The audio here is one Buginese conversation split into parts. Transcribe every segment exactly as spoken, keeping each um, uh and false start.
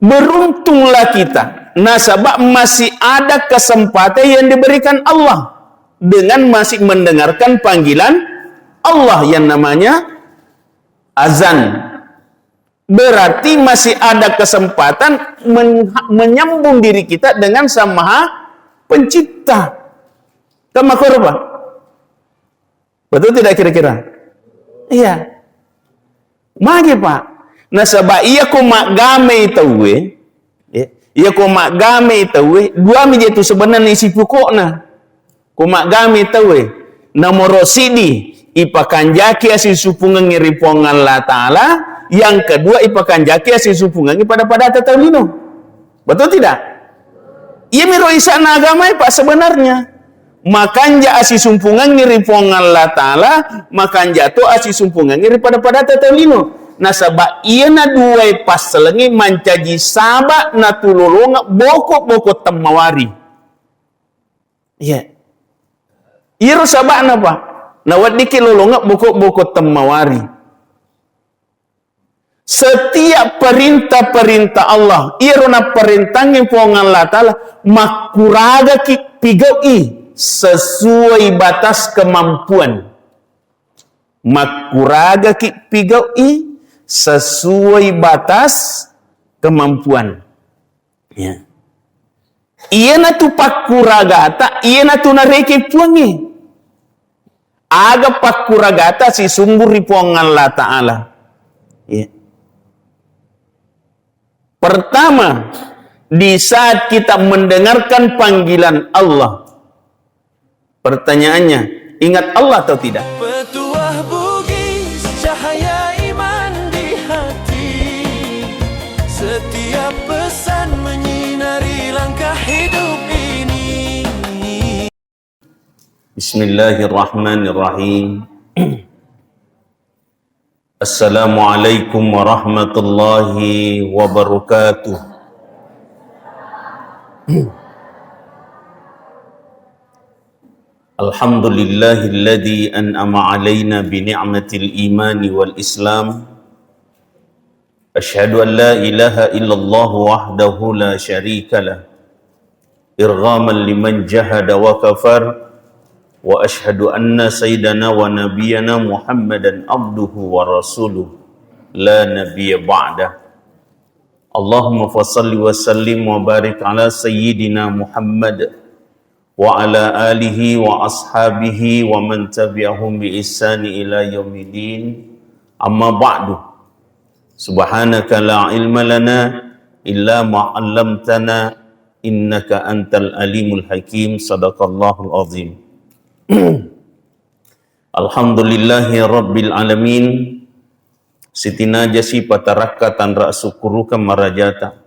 Beruntunglah kita, nasaba masih ada kesempatan yang diberikan Allah dengan masih mendengarkan panggilan Allah yang namanya azan. Berarti masih ada kesempatan men-, menyambung diri kita dengan Sang Maha Pencipta. Kan makkoro, Pak? Betul tidak kira-kira? Iya. Magi, Pak? Nasaba iya ko maggamai tauwe, eh, iya ko maggamai tauwe, dua mi je tu sebenarnya isi pokokna. Ko maggamai tauwe, nomoro sidi, ipakanjaki asisumpungengngi ri Puang Allah Ta'ala, yang kedua, ipakanjaki asisumpungengngi pada-pada tau lino. Betul tidak? Iyamiro isa'na agamae, Pak, sebenarnya. Makanja asisumpungengngi ri Puang Allah Ta'ala, makanja to asisumpungengngi ri pada-pada tau lino. Nasaba iyana duae passalengnge mancaji saba natulolonga boko-boko temmawari. Iya. Iyaro saba'na, Pak. Naweddikki lolonga boko-boko temmawari. Setiap perintah-perintah Allah, iyaro napparentangngi Puang Allah Ta'ala, makkuragaki pigau'i sesuai batas kemampuan. Makkuragaki pigau'i sesuai batas kemampuan. Ya. Iyanatu pakkuragata, iyanatu narekeng Puangnge. Aga pakkuragata sisumbu ri Puang Allah Ta'ala. Ya. Pertama, di saat kita mendengarkan panggilan Allah, pertanyaannya, ingat Allah atau tidak? Petuah Bugis, cahaya iman di hati. Setiap pesan menyinari langkah hidup ini. Bismillahirrahmanirrahim. Assalamualaikum warahmatullahi wabarakatuh. Alhamdulillahilladzi an'ama alaina bi ni'matil imani wal islam. Asyhadu an la ilaha illallah wahdahu la syarika lah. Irghaman liman jahada wa kafar. Wa asyhadu anna sayyidana wa nabiyyana Muhammadan abduhu wa rasuluh. La nabiyya ba'dah. Allahumma fasalli wa sallim wa barik ala sayyidina Muhammad wa ala alihi wa ashabihi wa man tabi'ahum bi ihsani ila yaumiddin. Amma ba'du. Subhanaka la ilma lana illa ma 'allamtana innaka antal alimul hakim. Sadaqallahul azim. Alhamdulillahi rabbil alamin. Sitinajasi patarakka tanra sukkurukeng marajata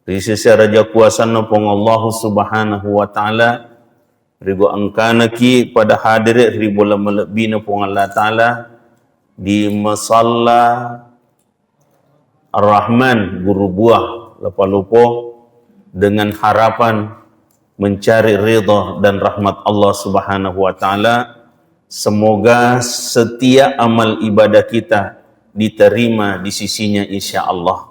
ri sese raja kuasanna Puang Allahu Subhanahu wa Ta'ala, rigo engkanaki pada hadere ri bola malebbina Puang Allah Ta'ala di Masalla Ar-Rahman, Guru Buah, Lapalopo, dengan harapan mencari ridha dan rahmat Allah Subhanahu wa Ta'ala. Semoga setiap amal ibadah kita diterima di sisinya, insya Allah.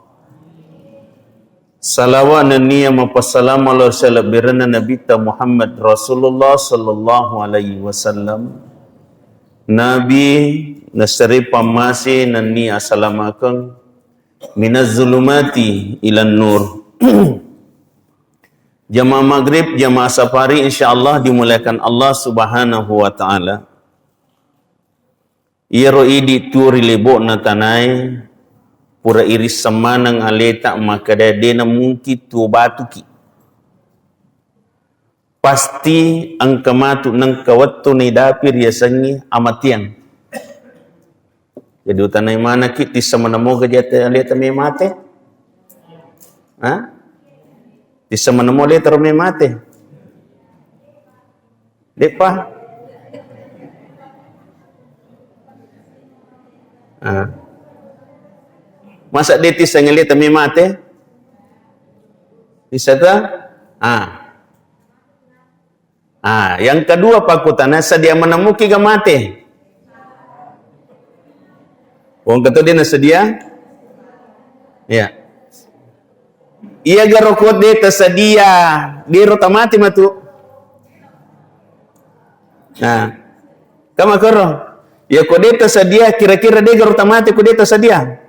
Salawa nennia mapassalama lao ri salebbirenna Nabitta Muhammad Rasulullah sallallahu alaihi wasallam. Nabi nasere pammase nennia asalamakeng minaz zulumati ilan nur. Jamaah maghrib, jamaah safari, insya Allah dimuliakan Allah Subhanahu wa Ta'ala. Iyaro idi tuo ri lebo'na tanae, pura irisseng maneng aleta makkeda de namungkin tuo batuki. Pasti engka matu nengka wettu naidapi riasengnge amatiang. Jadi utanai manekki, tisseng maneng moga jate aleta me mate? Ha? Tisseng maneng mo aleta ro me mate? De'pa? Ah. Masa de tisseng aleta me mate? Tisseng ta? Ah. Ah, yang kedua pakkutana, sedia maneng muki ga mate? Wong keto de nasedia? Ya. Iya garo ko de tasadia, de ro tamate matu. Nah, kama koro. Ya ko de tasadia, kira-kira de garo tamate ko de tasadia.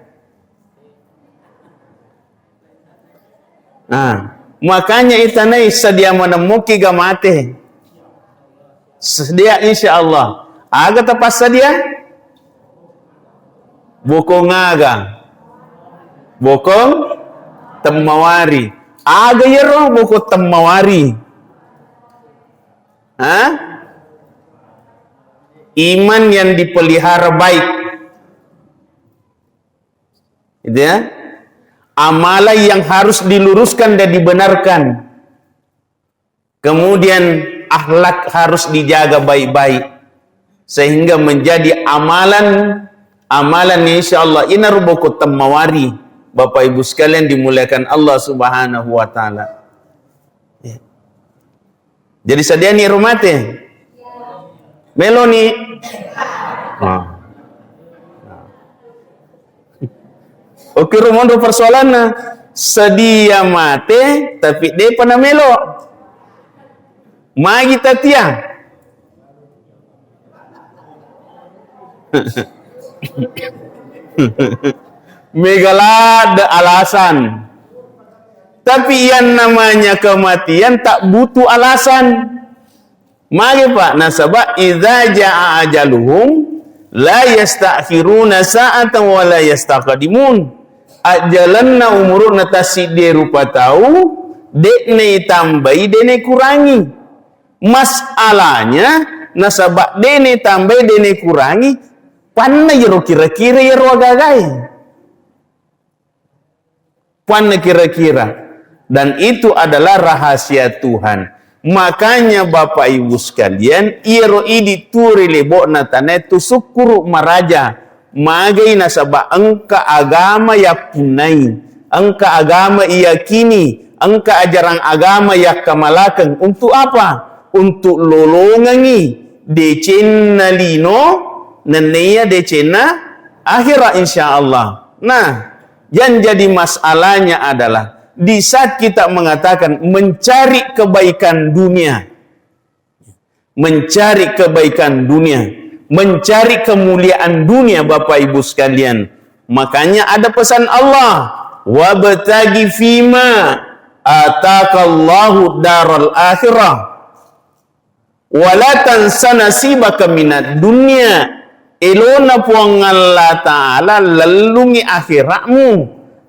Nah, makanya itanai sadia manemmuki ga mate. Sedia, insya Allah. Aga tapassadia? Bokong aga? Bokong temmawari. Aga yero bokong temmawari? Hah? Iman yang dipelihara baik. Gitu ya. Amalan yang harus diluruskan dan dibenarkan. Kemudian akhlak harus dijaga baik-baik sehingga menjadi amalan, amalan yang insya Allah inaro bokong temmawari, Bapak Ibu sekalian dimuliakan Allah Subhanahu wa taala. Ya. Jadi sadiani ro mate? Meloni? Ah. Oke, ro monro persoalanna. Sedia mate, tapi depa na melo. Magi tatia? Mega ladde alasan. Tapi yang namanya kematian tak butuh alasan. Magi, Pak? Nasaba idza jaa ajaluhum la yastakhiruna sa'atan wa la yastaqdimun. Ajjalenna umuru'na tassiddie rupa tau, de'na itambai, de'na ikurangi. Masalahnya, nasaba de'na itambai, de'na ikurangi, panna iyaro kira-kira iyaro aga-agae. Puanna kira-kira. Dan itu adalah rahasia Tuhan. Makanya Bapak Ibu sekalian, iyaro idi tuo ri lebo'na tanae tu sukkuru maraja. Magai nasaba engka agama yappunnai, engka agama iyakini, engka ajarang agama yakkamalakeng. Untuk apa? Untuk lolongengi decenna lino, nenneya decenna akhirat, insya Allah. Nah, yang jadi masalahnya adalah di saat kita mengatakan mencari kebaikan dunia, mencari kebaikan dunia, mencari kemuliaan dunia, Bapak Ibu sekalian. Makanya ada pesan Allah, "Wabtagi fima atakallahu daral akhirah." Wala tansa nasibaka minad dunya. Elona Puang Allah Ta'ala lellungi akhiratmu,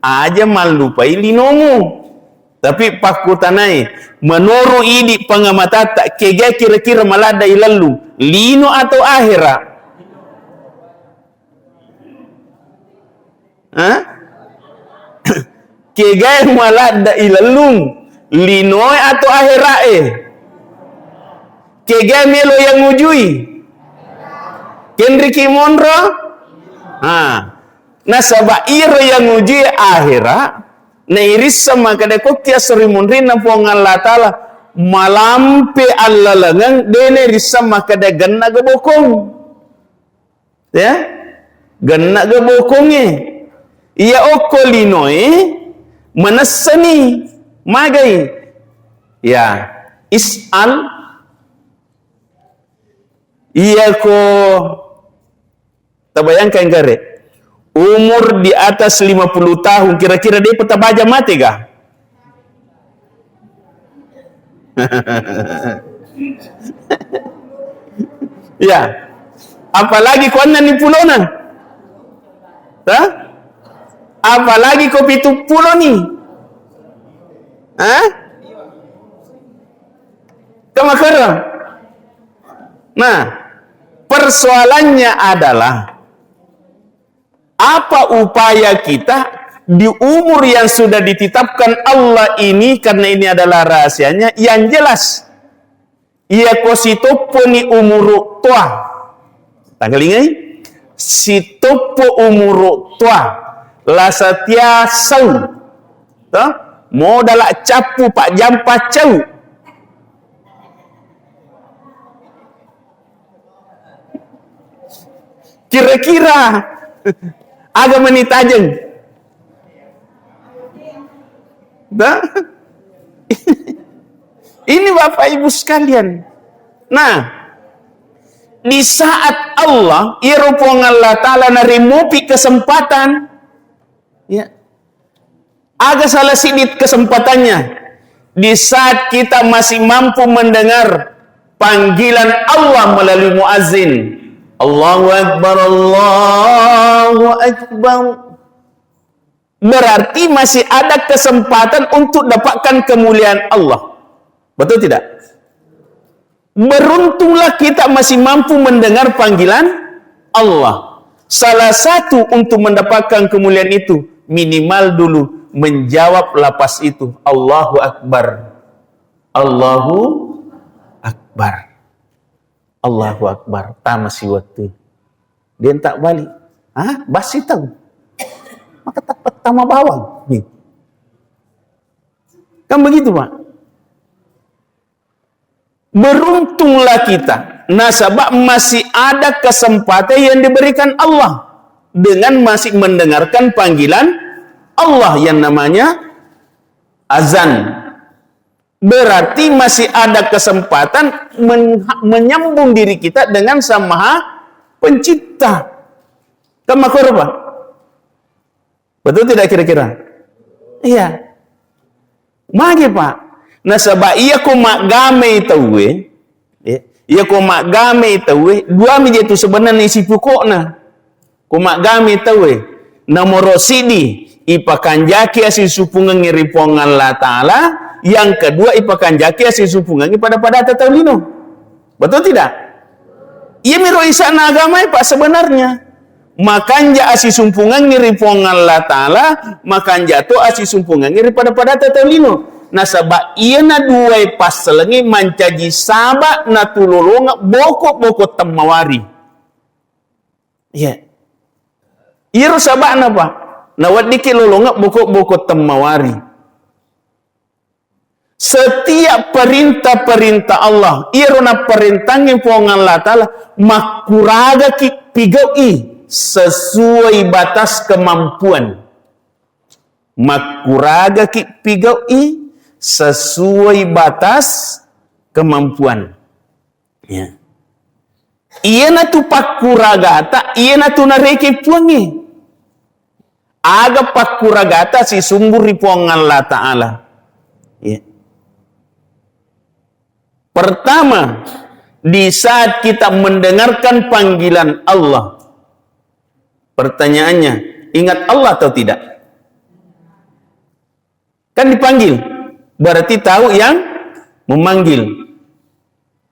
aja mallupai linomu. Tapi pakkutanai, menurut idi pengamatatta, kega kira-kira maladda ilellu, lino atau akhirat? Hah? Kegae maladda ilellung, linoe atau akhirat e? Kegae melo yang ujui? Kenriki monro? Ha. Nasaba iro yang ujui akhirat, nairisseng makkeda kokki asri munrinna Puang Allah Ta'ala, malampe allalengeng, dene risseng makkeda genna gebokong. Ya? Genna ga bokongnge. Iya okko linoe manessani magai. Ya, is'al. Iya ko tabayangkan gare. Umur di atas lima puluh tahun, kira-kira depa tabaja mate ga? Ya. Apalagi ko enneng ni pulona. Hah? Apalagi ko pitu puloni. Hah? Kamakerra? Nah, persoalannya adalah apa upaya kita di umur yang sudah ditetapkan Allah ini, karena ini adalah rahasianya yang jelas. Iya ko sitopponi umuru toa. Tanggalingai? Sitoppo umuru toa. Lasatia sau. Toh? Modala cappu pajampa cau. Kira-kira aga meni tajeng? Dah? Ini Bapak Ibu sekalian. Nah, di saat Allah, iyaro Puang Allah Ta'ala narimmopi kesempatan, ya, aga salah siddi kesempatannya? Di saat kita masih mampu mendengar panggilan Allah melalui muazin, "Allahu Akbar, Allahu Akbar." Berarti masih ada kesempatan untuk dapatkan kemuliaan Allah. Betul tidak? Beruntunglah kita masih mampu mendengar panggilan Allah. Salah satu untuk mendapatkan kemuliaan itu, minimal dulu menjawab lafaz itu, "Allahu Akbar. Allahu Akbar. Allahu Akbar." Tama siwettu. Dia tak balik. Hah? Basi tau. Maka tak pertama bawang. Nih. Kan begitu, Pak? Beruntunglah kita, nasaba masih ada kesempatan yang diberikan Allah dengan masih mendengarkan panggilan Allah yang namanya azan. Berarti masih ada kesempatan men-, menyambung diri kita dengan Sang Maha Pencipta. Kan makkoro, Pak? Betul tidak kira-kira? Iya. Magi, Pak? Nasaba iya ko maggamai tauwe, eh, iya ko maggamai tauwe, dua mi je tu sebenarnya isi pokokna. Ko maggamai tauwe, nomoro siddi, ipakanjaki asisumpungengngi ri Puang Allah Ta'ala, yang kedua, ipakanjaki asisumpungengngi pada-pada tau lino. Betul tidak? Iya miro isa'na agamae, Pak, sebenarnya. Makanja asisumpungengngi ri Puang Allah Ta'ala, makanja to asisumpungengngi ri pada-pada tau lino. Nasaba iyana duae passalengnge mancaji saba natulolongeng boko-boko temmawari. Iya. Iyaro saba'na, Pak, naweddikki lolongeng boko-boko temmawari. Setiap perintah-perintah Allah, iyaro napparentangngi Puang Allah Ta'ala, makkuragaki pigau'i sesuai batas kemampuan. Makkuragaki pigau'i sesuai batas kemampuan. Ya. Iyanatu pakkuragata, iyanatu narekeng Puangnge. Aga pakkuragata sisumbu ri Puang Allah Ta'ala? Ya. Pertama, di saat kita mendengarkan panggilan Allah. Pertanyaannya, ingat Allah atau tidak? Kan dipanggil, berarti tahu yang memanggil.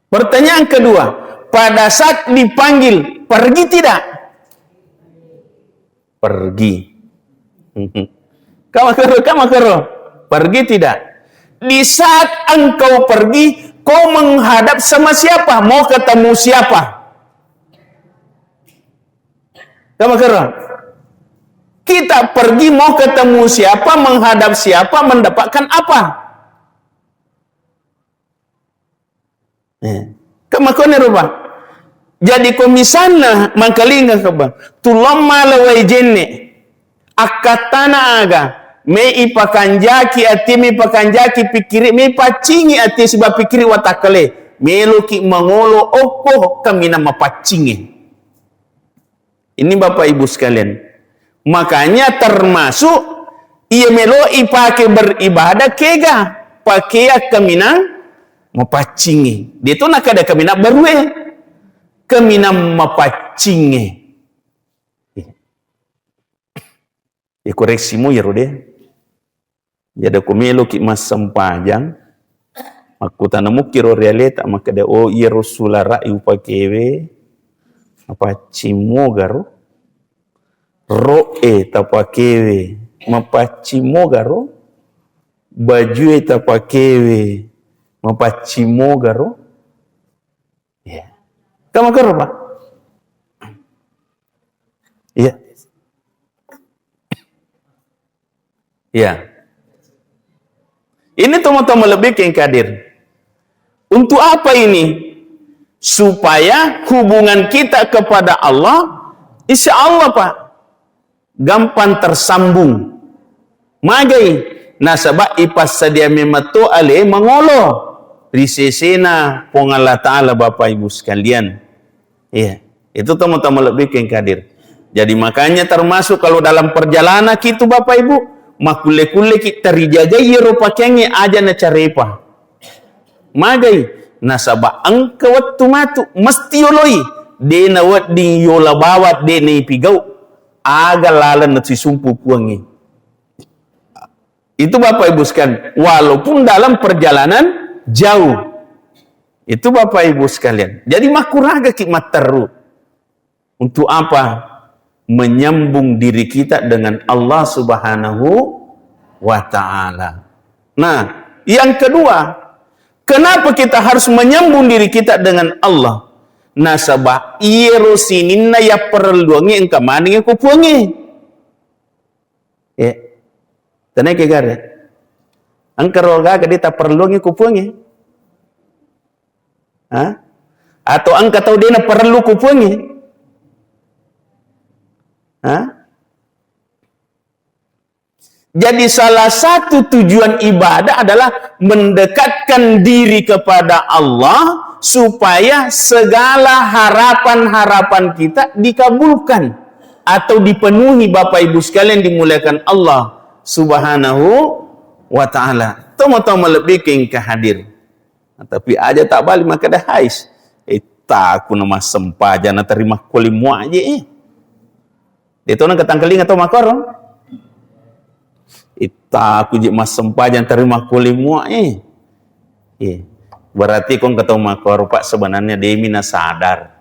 Pertanyaan kedua, pada saat dipanggil, pergi tidak? Pergi. Kamakero, kamakero. Pergi tidak? Di saat engkau pergi, kau menghadap sama siapa? Mau ketemu siapa? Kamakero. Kita pergi mau ketemu siapa, menghadap siapa, mendapatkan apa? Eh. Kan makkoniro, Pak. Jadi ko misalna mangkalinga ka, Pak, tulong mala wae jenne. Akkattana aga? Mei ipakanjaki ati, mei ipakanjaki pikkiri, mei ipaccingi ati siba pikkiri watakkale. Meloki mangolo okko kaminang mapaccingi. Ini Bapak Ibu sekalian. Makanya termasuk iya melo ipake beribadah kega, pakea kaminang mapaccingi. Dia tu nakada kaminang barue. Kaminang mapaccingi. Iya. Ikoreksi mu iyaro de. Iyada ko meloki massempajang, makkutana mukki ro ri aleta, makkeda, "Oh, iyaro sulara upakewe, mapaccing mogaro? Ro'e tapakewe, mapaccing mogaro? Bajue tapakewe, mapaccing mogaro?" Iya. Kamakero, Pak? Iya. Iya. Ini teman-teman lebih yang hadir. Untuk apa ini? Supaya hubungan kita kepada Allah, insya Allah, Pak, gampang tersambung. Magai, Nasaba ipassadia memetto ale mangolo ri sesena Puang Allah Ta'ala, Bapak Ibu sekalian. Iya, itu tama-tama lebih ke hadir. Jadi makanya termasuk kalau dalam perjalanan ki tu Bapak Ibu, makkulle-kulle ki terijagai ro pakeangnge aja na carepa. Magai, nasaba engka wettu matu mesti yoloi, de na wedding yola bawat, de na ipigau, aga laleng na sisumpu puangnge. Itu Bapak Ibu sekalian, walaupun dalam perjalanan jauh. Itu Bapak Ibu sekalian. Jadi makkuraga ki matteru. Untuk apa? Menyambung diri kita dengan Allah Subhanahu wa Ta'ala. Nah, yang kedua, kenapa kita harus menyambung diri kita dengan Allah? Nasaba iyaro sininna yapparelluangnge engka manengngi ko Puangnge. Eh, tenai ke gare. Engka ro gaga de tapparelluangngi ko Puangnge? Ha? Atau engka tau de na parellu ku Puangnge? Ha? Jadi salah satu tujuan ibadah adalah mendekatkan diri kepada Allah supaya segala harapan-harapan kita dikabulkan atau dipenuhi, Bapak Ibu sekalian dimuliakan Allah Subhanahu wa Ta'ala. Tomo-tomo lebih ke engka hadir. Nah, tapi aja tak balik maka dah hais. Eh, taku na massempajang na terima kuali mua aja eh. Dia tu nang ketangkeling atau makor. Eh, taku je massempajang terima kuali mua eh. Eh, berarti kong ketau makor Pak sebenarnya demi na sadar.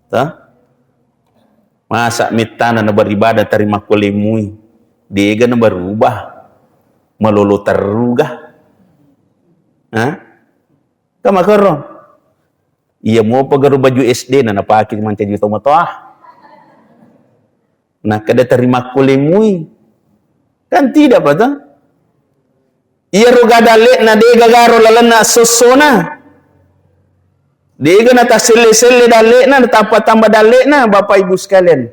Toh? Masa mittana na beribadah terima kuali mui. Dega na berubah. Malolo terruga. Hah? Ka makkoro. Iya mopa garo baju S D na napake mancaji tomatoa. Nakkeda terima kuali mui. Kan tidak, Pak, toh? Iyaro ga dalle'na dega garo lalenna sossona. Dega na tasselle-selle dalle'na, na tappa-tamba dalle'na, Bapak Ibu sekalian.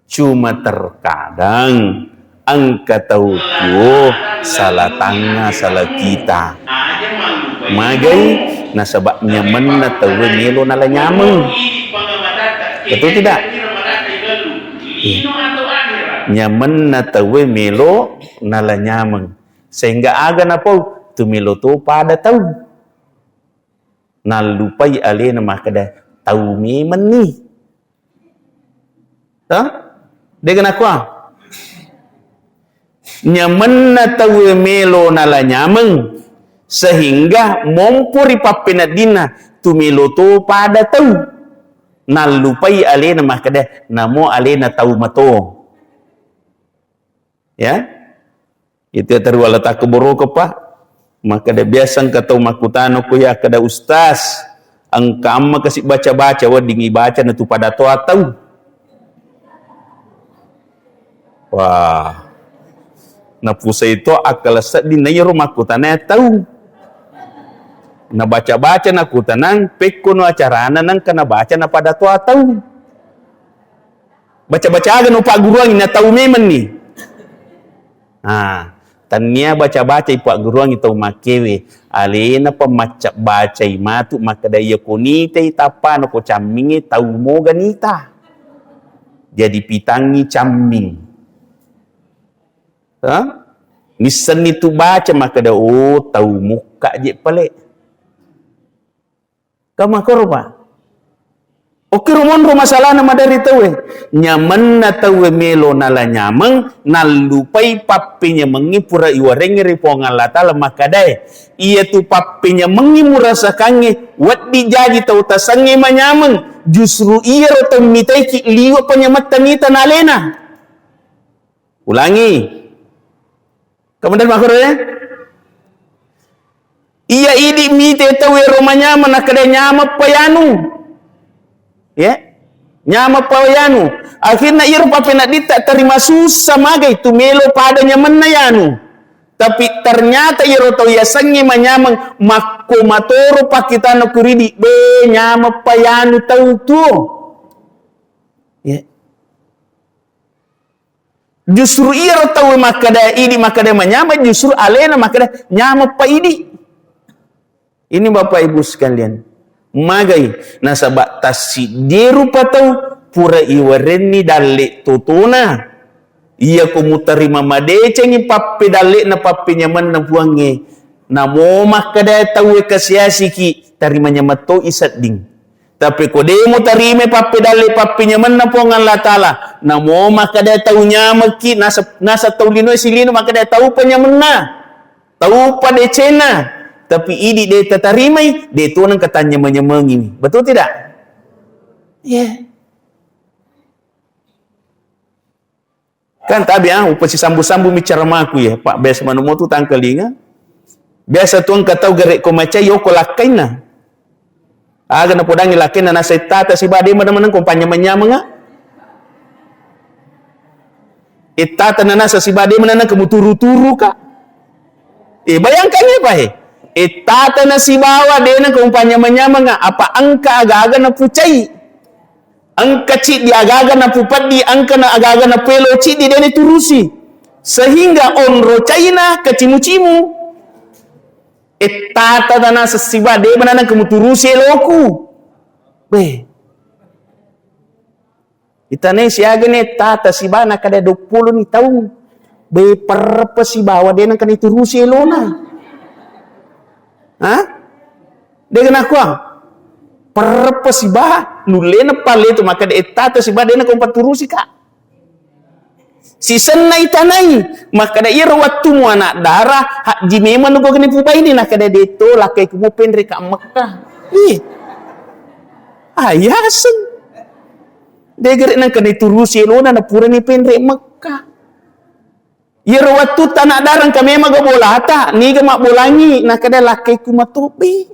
Cuma terkadang engka tau tuo salah tangnga, salah kita. Magai nasaba nyamenna tauwe melo nala nyameng. Betul tidak? Iya. Nyamenna tauwe melo nala nyameng. Sehingga aga napau tu melo to pada tau. Nallupai alena makkeda tau memenni. Toh? Dega nakua. Nyamenna tauwe melo nala nyameng, sehingga mompo ri pappeneddinna tu melo to pada tau. Nallupai alena makkeda, namo alena tau mato. Ya? Itu ya tariwala takko boroko, Pak. Makkeda biasa engka tau makkutana ko ya, kada Ustaz, engka amma kasi baca-baca, wedding ibaca na tu pada toa tau. Wah. Napusai to akkala sedding na iyaro makkutana tau. Na baca-baca nakutanang, pekkono acarana nangka nabaca na pada toa tau. Baca-baca aga no pagguruangi na tau memenni. Ah, tania baca-baca ipagguruangi tau makkewe. Alena pa macca bacai matu makkeda iya ko nitai tappana ko cammingnge tau moga nita. Jadi pitangngi camming. Ha? Nissenni tu baca makkeda, oh, tau mukka je pale. Ka makkoro, Pak. Okkiro monro masalahna madari tauwe. Nyamenna tauwe melo nala nyameng, nallupai pappenyamengngi pura iwarengngi ri Puang Allah Ta'ala makkadae. Iyatu pappenyamengngi murasakangnge, wedding jaji tau tasengnge manyameng, justru iyaro tau mitaiki liwe panyametta nita nalena. Ulangi. Kemudian makkoro ya. Iya idi mite tau ero manyameng nakkeda nyameng pa yanu. Ya. Nyameng pa yanu. Akhirna iro papenadditta terima susah magai tu melo pada nyamenna yanu. Tapi ternyata iro tau yasengnge manyameng makko matoro pakkitana kuridi be nyameng pa yanu tau tuo. Ya. Justru iyaro tau makkeda idi, makkeda manyameng, justru alena makkeda nyameng pa idi. Ini Bapak Ibu sekalian, magai nasaba tassiddi rupa tau pura iwarenni dalle totona. Iyako mutarima madecengi pappedalle'na, pappenyamenna Puangnge, namo makkeda tauwe kasiasiki, tarima nyameng toi sedding. Tapi ko de mutarima pappedalle, pappenyamenna Puang Allah Taala, namo makkeda tau nyamekki, nasa, nasa tau linoe silino makkeda tau penyamenna. Tau padecenna, tapi idi de tatarimai, de to nengka tanyameng-nyamengi. Betul tidak? Iya. Kan tabe, ah, upasisambu-sambu mi ceramaku ya, Pak. Biasa manu motu tangkalinga. Biasa tu engka tau gere ko macai, yoko lakkainna. Aga napodangi lakkainna, nasa ittata siba de maneng-maneng ko panyameng-nyamenga. Ittata nanasa siba de maneng ko muturu-turuka. Eh, bayangkan ya, Pak, eh. Ittata nasibawa de nengka panyameng-nyamenga, apa engka aga-aga napucai. Engka ciddi aga-aga napupeddi, engka na aga-aga napuelo ciddi de naturusi. Sehingga onro caina kacimu-cimu. Ettata tana sessiba, de maneng ko muturusi eloku. Beh. Itanai siaga ni ettata siba, nakada duappulo ni taung. Beh, perreppe sibawa de nengka naturusi elona. Hah? De nakua. Perreppe siba, nulle napale tu makkada ettata siba de nengka paturusika. Sisenna itanai, makkada iyaro wettumu anak dara, hajji memang nugogani pubaini, nakada de to, lakkai kumo penre ka Mekka. Ih. Ayaseng. De gere nengka naturusi elona, napurani penre Mekka. Iyaro wettu tana darang ka memang ga bolata, niga mabbolangi, nakada lakkai ku matobe.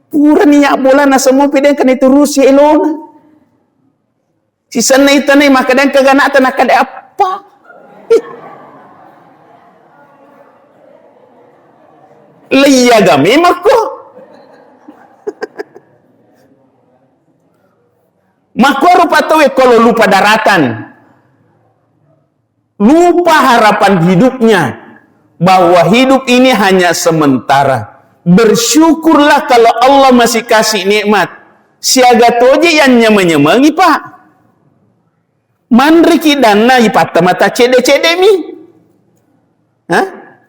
Purani ya bola na semua pideng kani turusi elona. Sisenna itanai makkada engka ganata, nakada appa. Leiyaga memang ko. Makkuaro pa tauwe ko lo lupa daratan. Lupa harapan hidupnya, bahwa hidup ini hanya sementara. Bersyukurlah kalau Allah masih kasih nikmat. Siaga toje yang nyameng-nyamengi, Pak. Manriki danna ipatta mata cedde-cedde mi. Hah?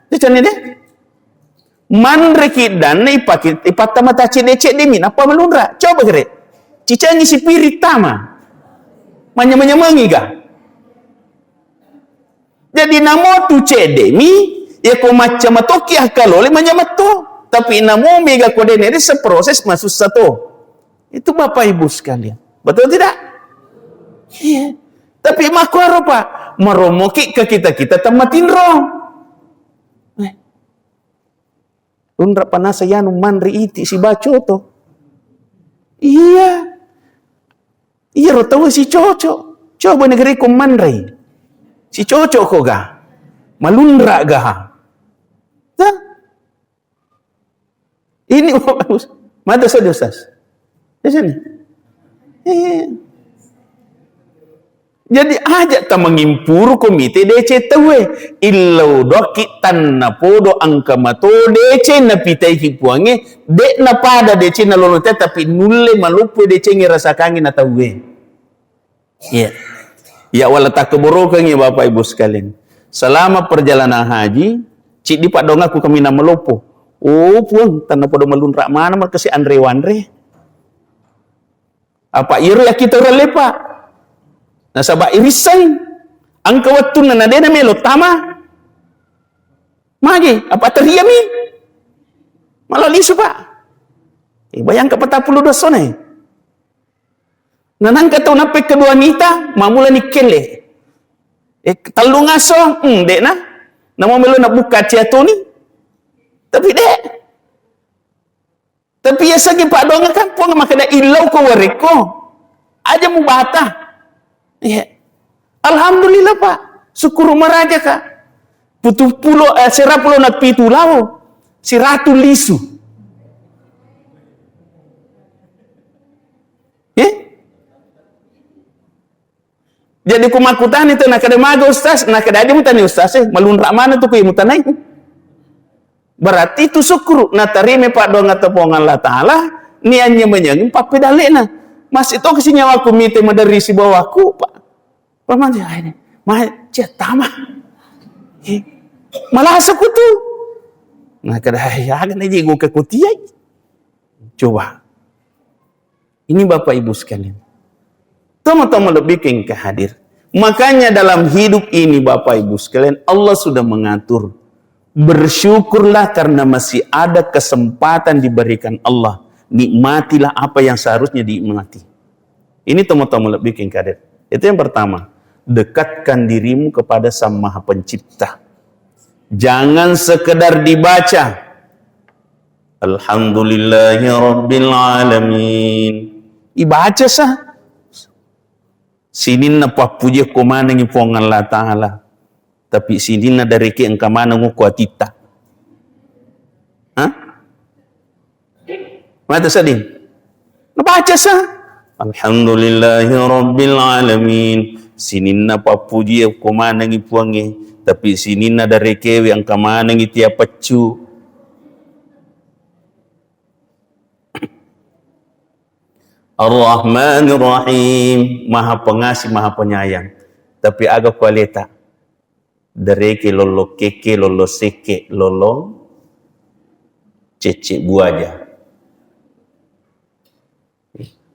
Cocok ni deh? Manreki danna ipake, ipatta mata cedde-cedde mi, nappa malunra. Coba gere. Cicengi sipiri tama. Manyameng-nyamengi ga. Jadi namo tu cedde mi, ya ko macca matoki akkalole manyameng to. Tapi namo mega ko dene de seproses masussa to. Itu Bapak Ibu sekalian. Betul tidak? Iya. Tapi makkuaro, Pak, maromoki ke kita-kita temmatinro. Eh. Lunra panasa yanu manre iti sibaco to. Iya. Iyaro tau sicocok. Coba negeri ko manre. Sicocok ko ga? Malunra ga? Tah? Ini mata saja, Ustaz. Di sini. Iya. Jadi aja ta mangimpuru ko mite deceng tauwe. Illau doki tanna podo engka mato deceng napitaiki Puangnge, de napada deceng nalolong te, tapi nulle maloppo deceng rasakangi na tauwe. Iya. Ya, wala takkeborokengngi, Bapak Ibu sekalian. Selama perjalanan haji, ciddi paddongakku kaminang maloppo. Oh, Puang, tanna podo malunra mana markasi anre-wanre. Apa iro yakkita urang lepa. Nasaba irisseng, engka wettunna na dena melo tama. Magi, apa teriami. Malah lisu, Pak. Eh, bayangkan patappulo dua sone. Nanangka tau nappe kedua nita, mamulani kelle. Eh, tellung aso, hmm, de'na. Namo melo nabukka ciatoni. Tapi de'. Tapi ya sagi padonga kampung makkeda illau ko warekko. Aja mubata. Iya. Alhamdulillah, Pak. Syukur maraja, Kak. Putu pulo, eh, sera pulo na pitu lao. Siratu lisu. Eh? Jadi ku makkutani tu, nakada maga ustaz, nakada aja mutani ustaz, eh, malunra mana tu ku mutanai. Berarti itu syukur, natarima paddoangetta Puang Allah Ta'ala, nianya manyang pappedallena. Masih to kasi nyawaku mite maderri sibawaku, Pak. Paman, "Ai, ma, cia tama. Eh, malasa ku tu." Nah, kada, "Ai, aga na jigo ke kutiai." Coba. Ini Bapak Ibu sekalian. Tama-tama lebih ke engka hadir. Makanya dalam hidup ini Bapak Ibu sekalian, Allah sudah mengatur. Bersyukurlah karena masih ada kesempatan diberikan Allah. Nikmatilah apa yang seharusnya dinikmati. Ini tama-tama lebih ke engka hadir. Itu yang pertama. Dekatkan dirimu kepada Sang Maha Pencipta. Jangan sekedar dibaca. Alhamdulillahi rabbil alamin. Ibaca sa. Sininna pappuji ko manengi Puang Allah Ta'ala. Tapi sininna dareke engka maneng ko atitta. Hah? Mata sedih. Nabaca sa. Alhamdulillahi rabbil alamin. Sininna pappuji ko manengi Puangnge. Tapi sininna darekewe engka manengi tia peccu. Ar-Rahmanir Rahim, Maha Pengasih, Maha Penyayang. Tapi aga kualeta? Dereke lollo keke, lollo seke, lollo cecce buaja.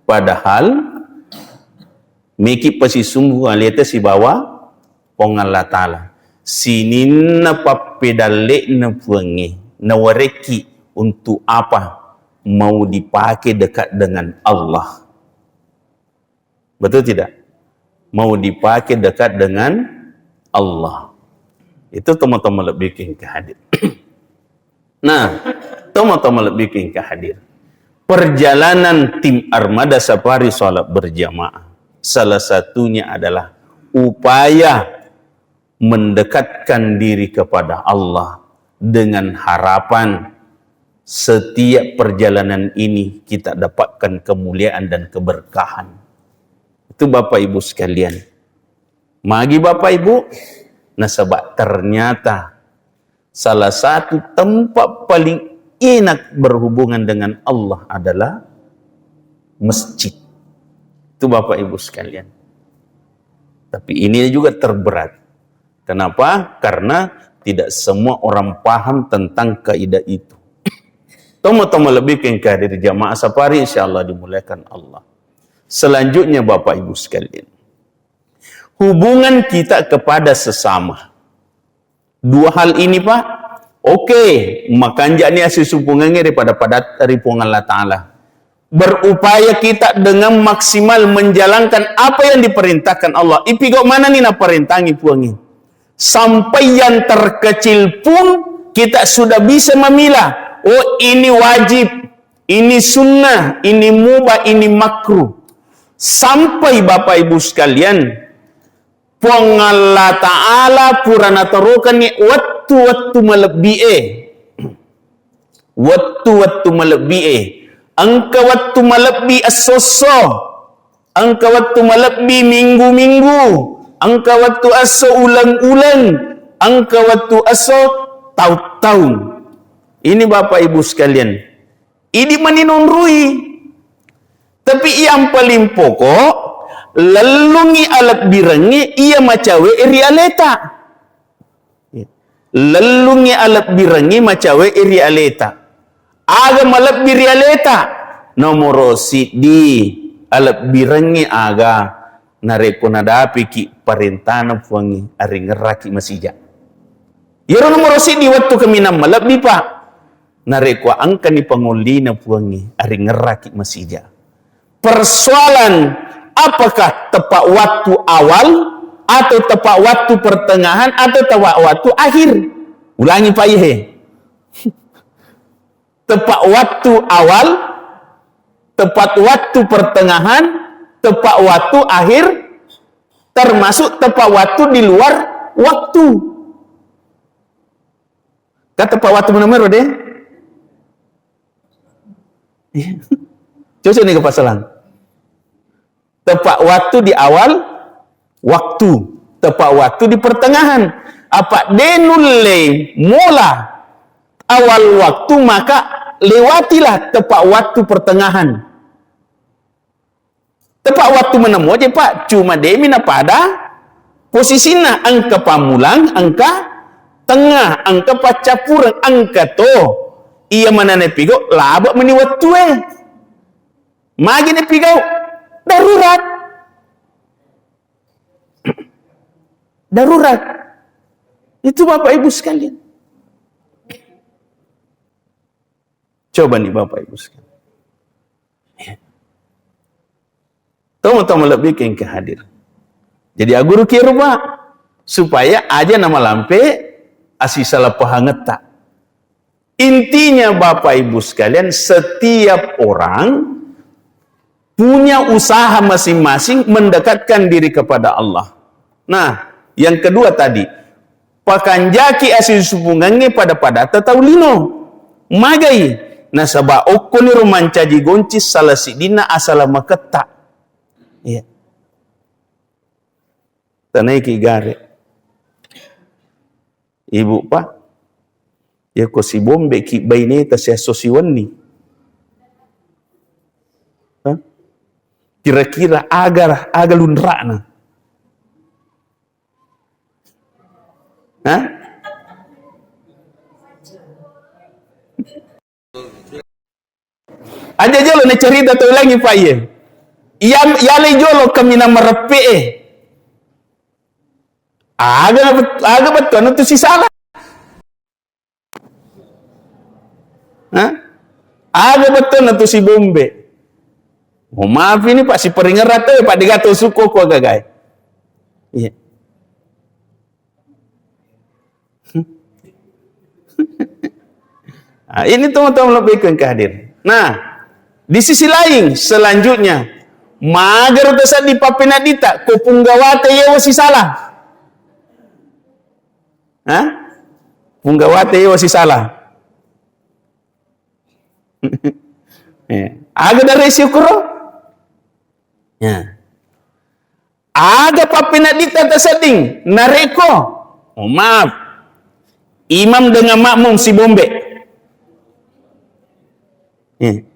Padahal meki pasisumbu aleta sibawa Puang Allah Ta'ala. Sininna pappedalle'na Puangnge, nawarekki untuk apa mau dipakai dekat dengan Allah. Betul tidak? Mau dipakai dekat dengan Allah. Itu teman-teman lebih ke hadir. Nah, teman-teman lebih ke hadir. Perjalanan tim Armada Safari Salat Berjamaah, salah satunya adalah upaya mendekatkan diri kepada Allah dengan harapan setiap perjalanan ini kita dapatkan kemuliaan dan keberkahan. Itu Bapak Ibu sekalian. Magi Bapak Ibu, nasaba ternyata salah satu tempat paling enak berhubungan dengan Allah adalah masjid. Itu Bapak Ibu sekalian. Tapi ini juga terberat. Kenapa? Karena tidak semua orang paham tentang kaidah itu. Tomo-tomo lebih ke hadir jamaah safari, insya Allah dimuliakan Allah. Selanjutnya Bapak Ibu sekalian, hubungan kita kepada sesama. Dua hal ini, Pak. Oke, makanjani asisupungangnge daripada padat ri Puang Allah Ta'ala. Berupaya kita dengan maksimal menjalankan apa yang diperintahkan Allah. Ipigau manani naparentangi Puangnge. Sampai yang terkecil pun kita sudah bisa memilah. Oh, ini wajib, ini sunnah, ini mubah, ini makruh. Sampai Bapak Ibu sekalian, Puang Allah Ta'ala pura natarokenni wettu-wettu malebbi'e. Wettu-wettu malebbi'e. Engka wettu malebbi esso-esso. Engka wettu malebbi minggu-minggu. Engka wettu esso uleng-uleng. Engka wettu esso taung-taung. Ini Bapak Ibu sekalian. Idi mani nonroi. Tapi yang paling pokok, lellungi alebbirengnge iya macawe ri aleta. Lellungi alebbirengnge macawe ri aleta. Aga malebbi ri aleta? Nomoro siddi alebbirengnge aga narekko nadapiki parentana Puangnge aringerraki masija. Iyaro nomoro siddi wettu kaminang malebbi, Pak. Narekko engkani pangollina Puangnge, aringerraki masija. Persoalan, apakah tepat waktu awal atau tepat waktu pertengahan atau tepat waktu akhir? Ulangi, Pak, ihe. Tepat waktu awal, tepat waktu pertengahan, tepat waktu akhir, termasuk tepat waktu di luar waktu. Kan tepat waktu mana mero deh? Iya. Cocok nih ke pasalan. Tepat waktu di awal, waktu, tepat waktu di pertengahan. Apa de nulle mola awal waktu, maka lewatilah tepat waktu pertengahan. Tepat waktu menemuaje, Pak, cuma demi napada posisinna, engka pammulang, engka tengah, engka paccappureng, engka to iya manana pigau, labe meni wettue. Magi napigau? Darurat. Darurat. Itu Bapak Ibu sekalian. Coba nih Bapak Ibu sekalian. Tomo-tomo lebih ke engka hadir. Jadi aguru ki rupa supaya aja namalampe asisalappahangetta. Intinya Bapak Ibu sekalian, setiap orang punya usaha masing-masing mendekatkan diri kepada Allah. Nah, yang kedua tadi, pakanjaki asisupungangnge pada-pada tau lino. Magai? Nasaba okkoniro mancaji gonci salah sidinna asalamaketta. Iya. Tanaiki gare. Ibu, Pak, yako sibombeki baineta siesso siwenni. Hah? Kira-kira aga, aga lunra'na? Hah? Aja jolo nacerita tau laingngi, Pak, iye. Iya, yalai jolo kaminang mareppe'e. Aga, aga bettuanna tu sisala? Hah? Aga bettuanna tu sibombe? Oh, maaf ini, Pak, siperingerang tau, Pak, degato sukko ko agagai. Iya. Ah, ini teman-teman lebih ke hadir. Nah, di sisi lain, selanjutnya, mager tasaddi pappeneddita, ko punggawate yewa sisala. Hah? Punggawate yewa sisala. Eh, aga dari syukro? Ya. Aga pappeneddita tasedding narekko, oh, maaf, imam dengan makmum sibombe. Eh.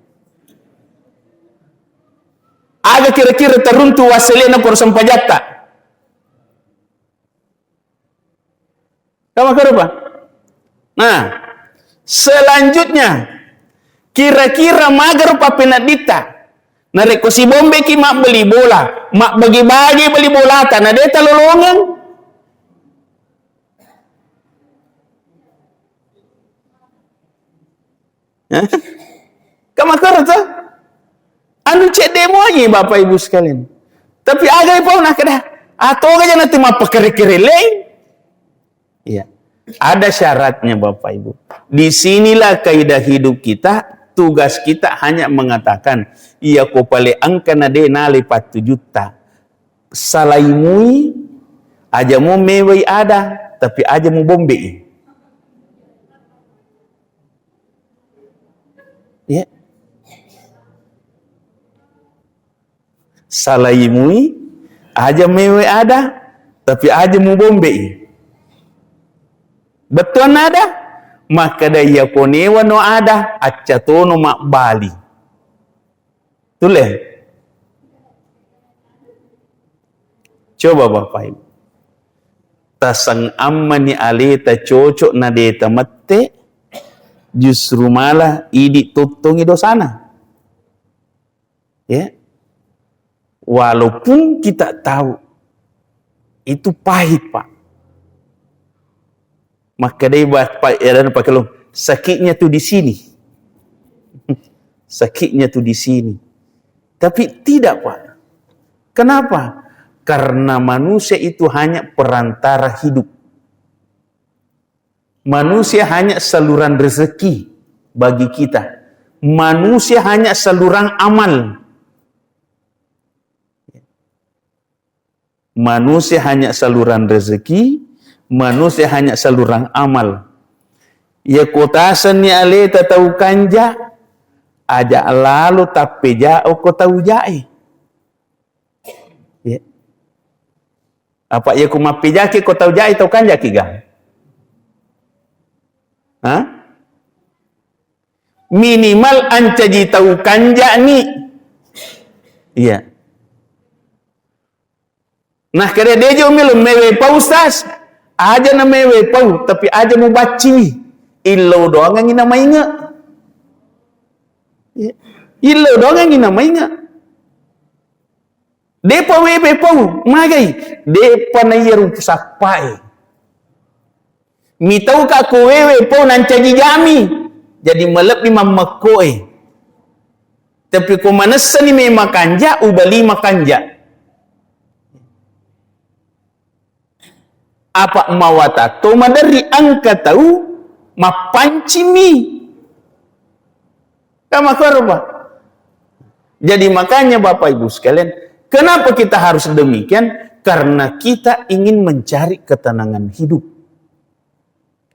Aga kira-kira teruntu wasselena poro sempajatta? Kamakerupa? Nah, selanjutnya, kira-kira magerupa pappeneddita? Narekko sibombeki mabbali bola, mabbagi-bagi bali bolata, na de talolongeng. Kamakeru to? Anu cedde moji, Bapak Ibu sekalian. Tapi aga pau nakkeda, atoga jana tu mappakere-kere lei. Iya. Ada syaratnya, Bapak Ibu. Di sinilah kaidah hidup kita, tugas kita hanya mengatakan, iya ko pale engka na de nale pattujutta. Salaimui, aja mu mewai ada, tapi aja mu bombei. Ya. Salaimui, aja mewe ada, tapi aja mubombei. Bettuanna ada, makkeda iya konewa no ada, acca tono mabbali. Tulle? Coba Bapak Ibu. Taseng ammani aleta cocok na de tamette, justru malah idi tottongi dosana. Ya. Walaupun kita tahu itu pahit, Pak. Makkedai Bapak, ya, dan Pak Kelung, sakitnya tuh di sini. Sakitnya tuh di sini. Tapi tidak, Pak. Kenapa? Karena manusia itu hanya perantara hidup. Manusia hanya saluran rezeki bagi kita. Manusia hanya saluran amal. Manusia hanya saluran rezeki, manusia hanya saluran amal. Iya kotasenni aleta tau kanja, aja lalo tappeja'o ko tau jae. Ya. Apa iya ku mappejaki ko tau ja'i tau kanjaki ga? Ha? Minimal ancaji tau kanja'ni. Iya. Nah, kere dejo melo mewe pau, Ustaz. Aja na mewe pau, tapi aja mu bacci. Illau doangangi na mainge. Iya. Illau doangangi na mainge. Depa wewe pau, magai. Depa na iya rupu sappae. Mitauka ko wewe pau nancaji jami. Jadi malebbi mammekkoe. Tapi ko manessani me makanja, ubali makanja. Apa mawata to maderri engka tau mappancimi. Kama korba. Jadi makanya Bapak Ibu sekalian, kenapa kita harus demikian? Karena kita ingin mencari ketenangan hidup.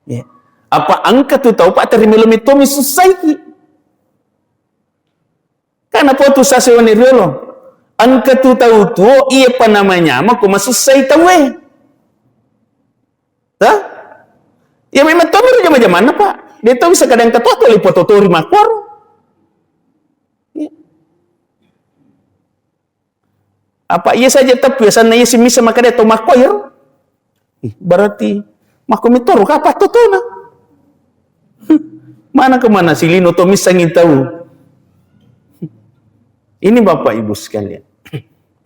Ya. Apa engka tu tau, Pak, terima lo mitomi sussaiki. Karena potu sasewani riolo. Engka tu tau tuo, iya pa namanya mako masussai tauwe. Tah? Ya memang to miro jama-jamanna, Pak. De to bisa kadang ketua to lipo totori makuaro. Ya. Apa iya saja teppu ya, sanna iya simisa makada to makkoir. Ih, berarti makko mitoro kapa totona. Mana kemana si lino to misangi tau. Ini Bapak Ibu sekalian.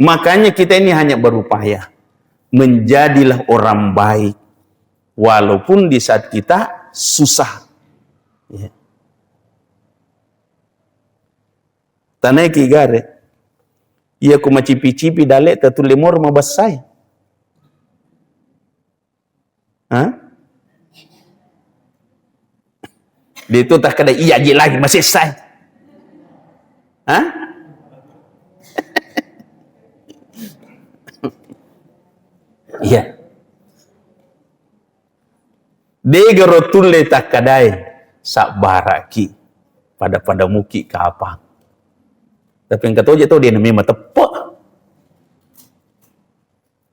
Makanya kita ini hanya berupaya. Menjadilah orang baik. Walaupun di saat kita susah. Ya. Tanaiki gare. Iya ku macipi-cipi dalle tatulle moro mabessai. Ha? De tu takkeda iya je lagi masessai. Ha? Iya. Degaro tulle takkadae, sabbaraki, pada-pada muki kapang. Tapi engka toje to de na memang teppe.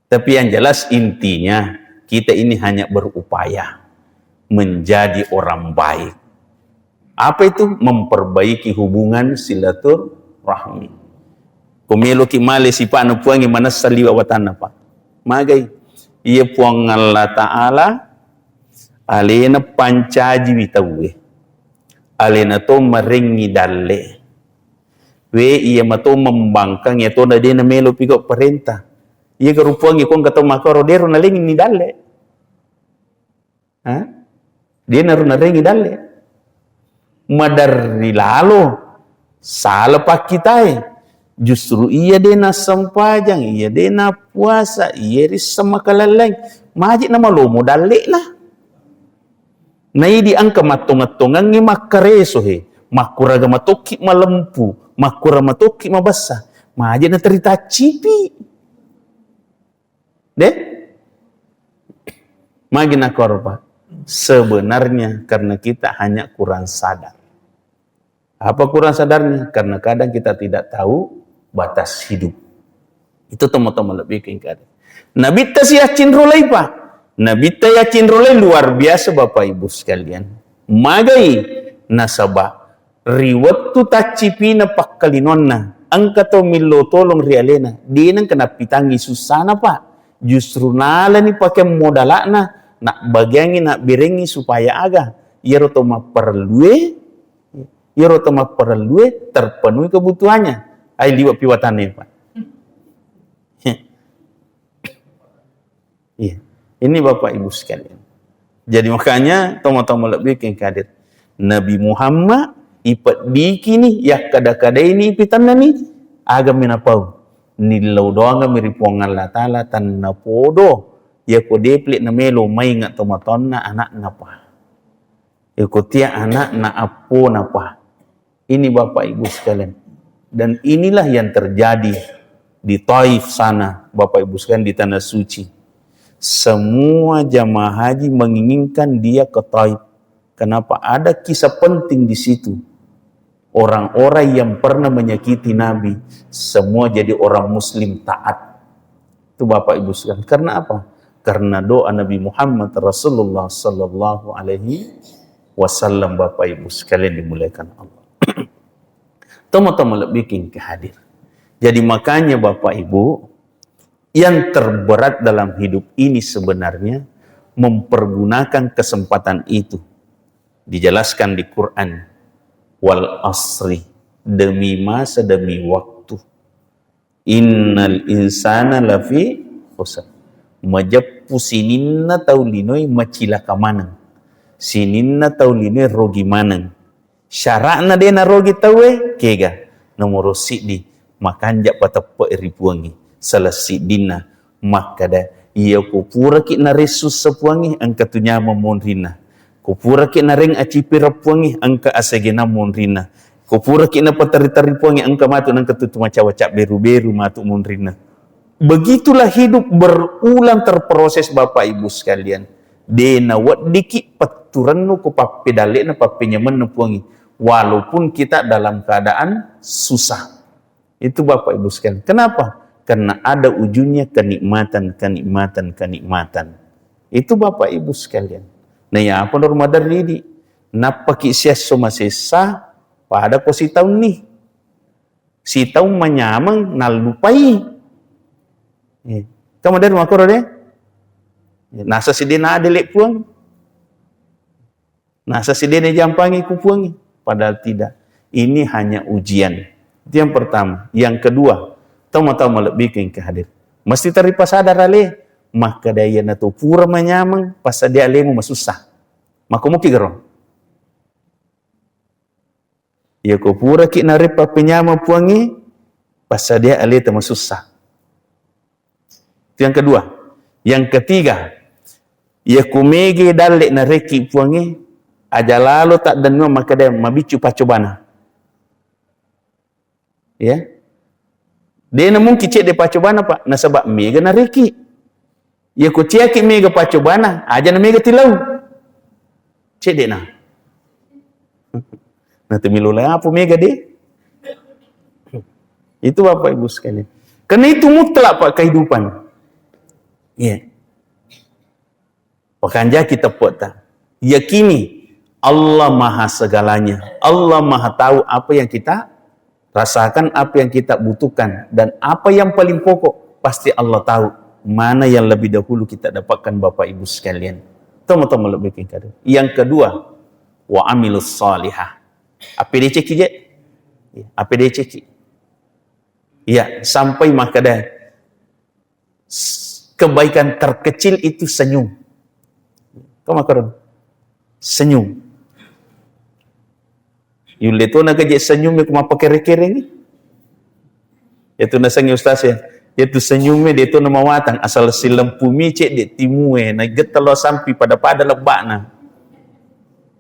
Tapi yang jelas intinya kita ini hanya berupaya menjadi orang baik. Apa itu? Memperbaiki hubungan silaturahmi. Ko meloki male sipa'na Puangnge manessa liwa watanna, Pak. Magai. Iya Puang Allah Ta'ala alena pancajiwi tauwe. Alena to marengngi dalle. We iya mato membangkang iya tona de na melo pigau parenta. Iya garu Puangnge ko engka tau makoro dero nalengngi dalle. Ha? Dia naru narengi dalle. Maderri lalo sala pakkitae. Justru iya de nassempajang, iya de nappuasa, iya risseng makalelleng. Maji na malomo dallena. Na idi engka mattongeng-tongengngi makkareso he. Makkuraga matokki malempu, makkura matokki mabessa. Maji na terita cipi. Deh? Magi nakoro, Pak? Sebenarnya karena kita hanya kurang sadar. Apa kurang sadarnya? Karena kadang kita tidak tahu batas hidup. Itu teman-teman lebih ke. Nabitta si yaccing rolai, Pak. Nabitta yaccing rolai luar biasa, Bapak Ibu sekalian. Magai nasaba ri wettu taccipina pakkalinonna, engka to millo tolong ri alena, de nengka nappitangngi sussana, Pak. Justru nalani pakeang modala'na, nabbagiangngi, nabberengngi supaya aga? Iyaro to mapparellue, iyaro to mapparellue terpenuhi kebutuhannya. Ai liwa piwatanna, Pak. Iya. Ini Bapak Ibu sekalian. Jadi makanya tomo-tomo lebih ke hadir. Nabi Muhammad ipeddikini, yakkada-kadaini, ipitennani, aga minapau. Nillau doangami ri Puang Allah Ta'ala, tennapodo. Yako deplek na melo mainga tomatoanna anakna, Pak. Yako tia anakna appona, Pak. Ini Bapak Ibu sekalian. Dan inilah yang terjadi di Taif sana, Bapak Ibu sekalian, di Tanah Suci. Semua jamaah haji menginginkan dia ke Taif. Kenapa? Ada kisah penting di situ. Orang-orang yang pernah menyakiti Nabi, semua jadi orang muslim taat. Itu Bapak Ibu sekalian. Karena apa? Karena doa Nabi Muhammad Rasulullah sallallahu alaihi wasallam, Bapak Ibu sekalian dimuliakan Allah. Tomo-tomo lebih king ke hadir. Jadi makanya Bapak Ibu, yang terberat dalam hidup ini sebenarnya mempergunakan kesempatan itu. Dijelaskan di Quran, "Wal asri," demi masa, demi waktu. "Innal insana lafi khusr." Majeppu sininna tau linoe macilaka maneng. Sininna tau linoe rogi maneng. Syara'na de narogi tauwe, kega? Nomoro siddi, makanja pateppe ri Puangnge. Salah siddinna, makkada, iya ko puraki naressu sa Puangnge, engka tu nyameng monrinna. Ko puraki nareng acipireng Puangnge, engka asegenang monrinna. Ko puraki napatari-tari Puangnge, engka matu nengka tu macawa cabberu-beru matu monrinna. Begitulah hidup berulang terproses, Bapak Ibu sekalian. De naweddiki petturennu ko pappedalle'na, pappenyamenna Puangnge. Walaupun kita dalam keadaan susah. Itu Bapak Ibu sekalian. Kenapa? Karena ada ujungnya kenikmatan, kenikmatan, kenikmatan. Itu Bapak Ibu sekalian. Nah, ya apa norma dari ini? Nappaki siesso masessa, pada ko sitaunni. Sitaung manyameng nallupai. Eh, kamu dari makoro de? Nasa sidena adele Puang. Nasa sidena jampangi ku Puangnge. Padahal tidak. Ini hanya ujian. Itu yang pertama. Yang kedua, tau-tau malebbi ke hadir. Mesti teripa sadar ale. Maka daya na tu pura manyameng, pas dia alemu masussa. Maka muki gero. Iya ko puraki nareppa penyama Puangnge, passadia aleta masussa. Itu yang kedua. Yang ketiga, iya ko mege dalle narekki Puangnge, aja lalo taddennuang makkeda mabiccu paccobana. Ya. Dena mungkin cedde paccobana, Pak, nasaba mega narekki. Iya ko ciaki mega paccobana, aja na mega tilau. Cedde na. Na temilolai apa mega de? Itu Bapak Ibu sekalian. Karena itu mutlak, Pak, kehidupan. Iya. Pakanjaki teppe'ta. Yakini Allah Maha segalanya. Allah Maha tahu apa yang kita rasakan, apa yang kita butuhkan, dan apa yang paling pokok, pasti Allah tahu mana yang lebih dahulu kita dapatkan, Bapak Ibu sekalian. Tama-tama lebih king kado. Yang kedua, wa amilus salihah. Apa deceki je? Apa deceki? Ya, sampai makada S-, kebaikan terkecil itu senyum. Kau makarun? Senyum. Yulle tu na keje senyum ku mapakere-kere ni. Ya tu nasengi ustaz ya. Ya tu senyum de tu na mawatang asal silempu mi cedde timue na getta lo sampi pada-pada lebbana.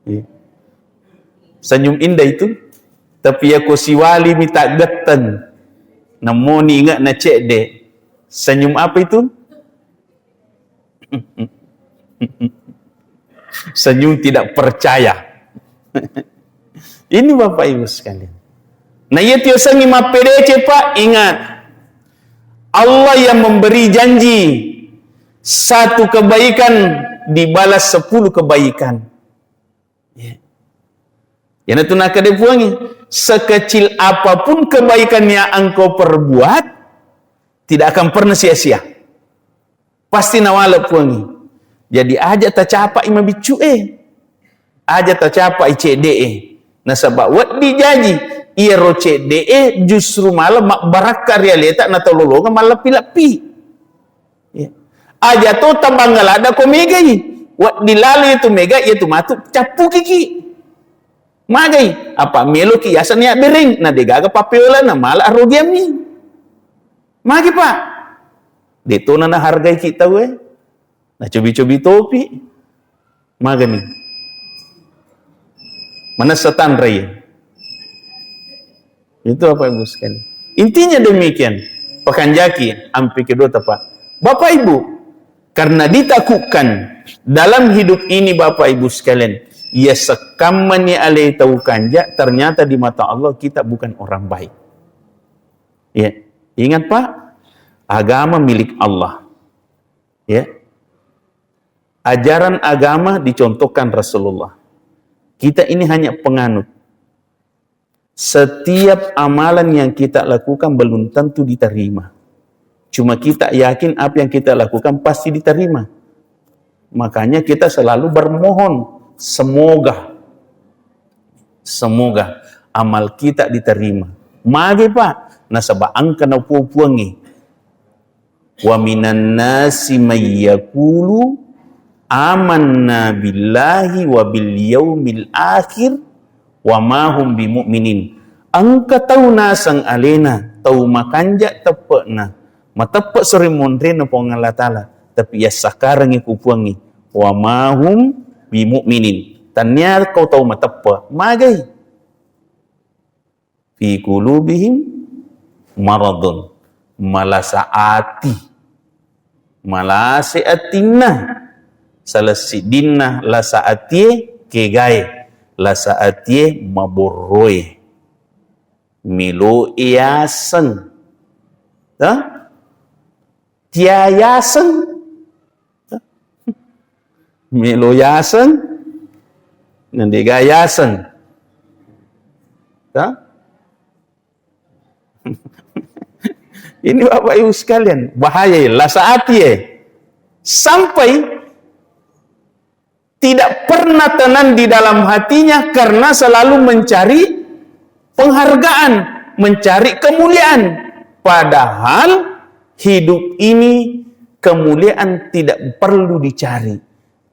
Iya. Senyum indah itu. Tapi ya ko siwali mi tak getteng. Namoni ingat na cedde. Senyum apa itu? Senyum tidak percaya. Ini Bapak Ibu sekalian. Nah, iya tio sengi mappedece, Pak, ingat. Allah yang memberi janji satu kebaikan dibalas sepuluh kebaikan. Ya. Yana tu nakade Puangnge, sekecil apapun kebaikan yang engkau perbuat, tidak akan pernah sia-sia. Pasti nawale Puangnge. Jadi aja tacapai mabiccu e. Aja tacapai cedde e. Nasaba weddi jaji, iyaro cedde e justru malah mabbarakka ri aleta na tololonga malleppi-leppi. Ya. Aja to tabanggaladda ko megai. Weddi lalo itu mega, iya tu matu cappukiki. Magai, apa meloki yaseng ya bereng, na degaga pappeola na mala arogiammi. Magi, Pak? Detona nahargaiki tauwe. Nacobi-cobi topi. Magani. Manessa tanrai. Itu Bapak Ibu sekalian. Intinya demikian. Pakanjaki ampe kedua tapa. Bapak Ibu, karena ditakutkan dalam hidup ini Bapak Ibu sekalian, ya sekammani alai tau kanja, ternyata di mata Allah kita bukan orang baik. Ya, ingat Pak, Agama milik Allah. Ya. Ajaran agama dicontohkan Rasulullah. Kita ini hanya penganut. Setiap amalan yang kita lakukan belum tentu diterima. Cuma kita yakin apa yang kita lakukan pasti diterima. Makanya kita selalu bermohon, semoga, semoga amal kita diterima. Magi, Pak, nasaba engka napuo-puangi. Wa minan nasi may yaqulu amanna billahi wa bil yaumil akhir wa ma hum bimu'minin. Engka tau naseng alena, tau makanja teppe'na, mateppe sering monrena Puang Allah Ta'ala, tapi yassakarengngi ku Puangnge, wa ma hum bimu'minin. Tania kau tau mateppe, magai. Fi qulubihim maradun, malasa ati, malase atinna, salah siddinna lasa atie kegae, lasa atie maborroe, melo yaseng, ha? Tia yaseng, melo yaseng, nandega yaseng. Ta? Ini Bapak Ibu sekalian, bahaya ya, lasa ati ya. Sampai tidak pernah tenang di dalam hatinya karena selalu mencari penghargaan, mencari kemuliaan. Padahal hidup ini kemuliaan tidak perlu dicari.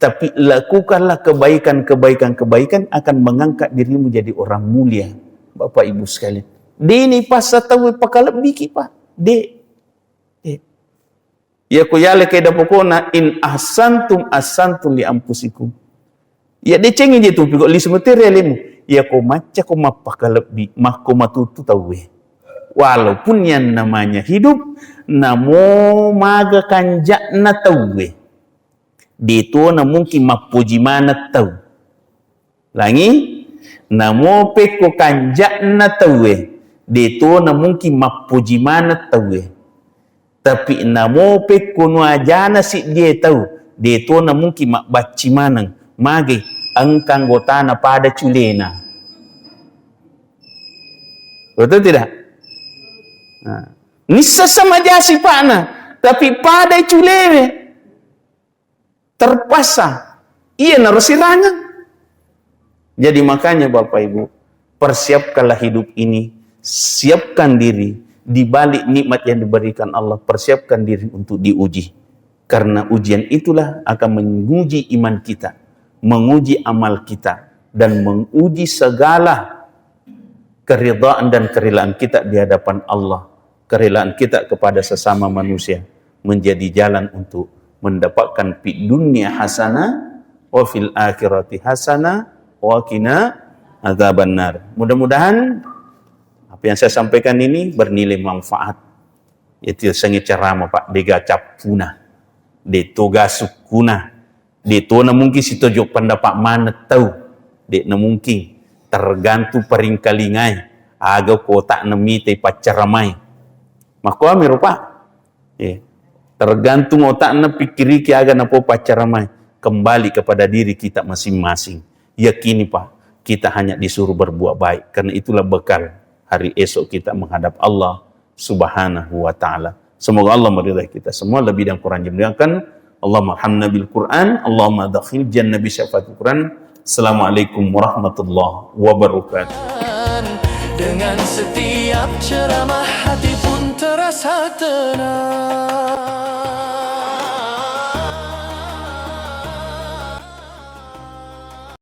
Tapi lakukanlah kebaikan, kebaikan, kebaikan akan mengangkat dirimu jadi orang mulia. Bapak Ibu sekalian. Dini pasa tau pakalebbiki, Pak. De. De. Iya ko yale keda pokona, "In ahsantum ahsantum li anfusikum." Iya decengi je tu piko lisu materi alemu. Iya ko macca ko mappakalebbi, makko matutu tauwe. Walaupun yang namanya hidup, namo maga kanjakna tauwe. Detuona mungkin mappoji maneng tau. Langi, namo pekko kanjakna tauwe, detuona mungkin mappoji maneng tauwe. Tapi namo pekko nuajana siddie tau, detuona mungkin mabbacci maneng. Mage, engka anggotana pada culena. Betul tidak? Nah. Nisseng sama aja sipa'na, tapi pada culewe. Terpaksa. Iya naro sirangan. Jadi makanya Bapak Ibu, persiapkanlah hidup ini, siapkan diri di balik nikmat yang diberikan Allah, persiapkan diri untuk diuji. Karena ujian itulah akan menguji iman kita, menguji amal kita, dan menguji segala keridhaan dan kerelaan kita di hadapan Allah, kerelaan kita kepada sesama manusia menjadi jalan untuk mendapatkan fid dunya hasanah wa fil akhirati hasanah wa qina adzabannar. Mudah-mudahan apa yang saya sampaikan ini bernilai manfaat. Itu sengi ceramah, Pak, dega cappuna, de toga sukkuna, de tona mungkin sitojo pendapat maneng tau, de na mungkin, tergantung paringkalingai, aga ko otakna mitai paccaramai. Makkuami ro, Pak. Eh, tergantung otakna pikkiriki aga napo paccaramai. Kembali kepada diri kita masing-masing. Yakini, Pak, kita hanya disuruh berbuat baik. Karena itulah bekal hari esok kita menghadap Allah Subhanahu wa Ta'ala. Semoga Allah meridai kita semua. Lebih dan kurang dimuliakan. Allahumma arhamna bil Quran. Allahumma dakhil janna bi syafaatil Quran. Assalamualaikum warahmatullahi wabarakatuh. Dengan setiap ceramah, hati pun terasa tenang.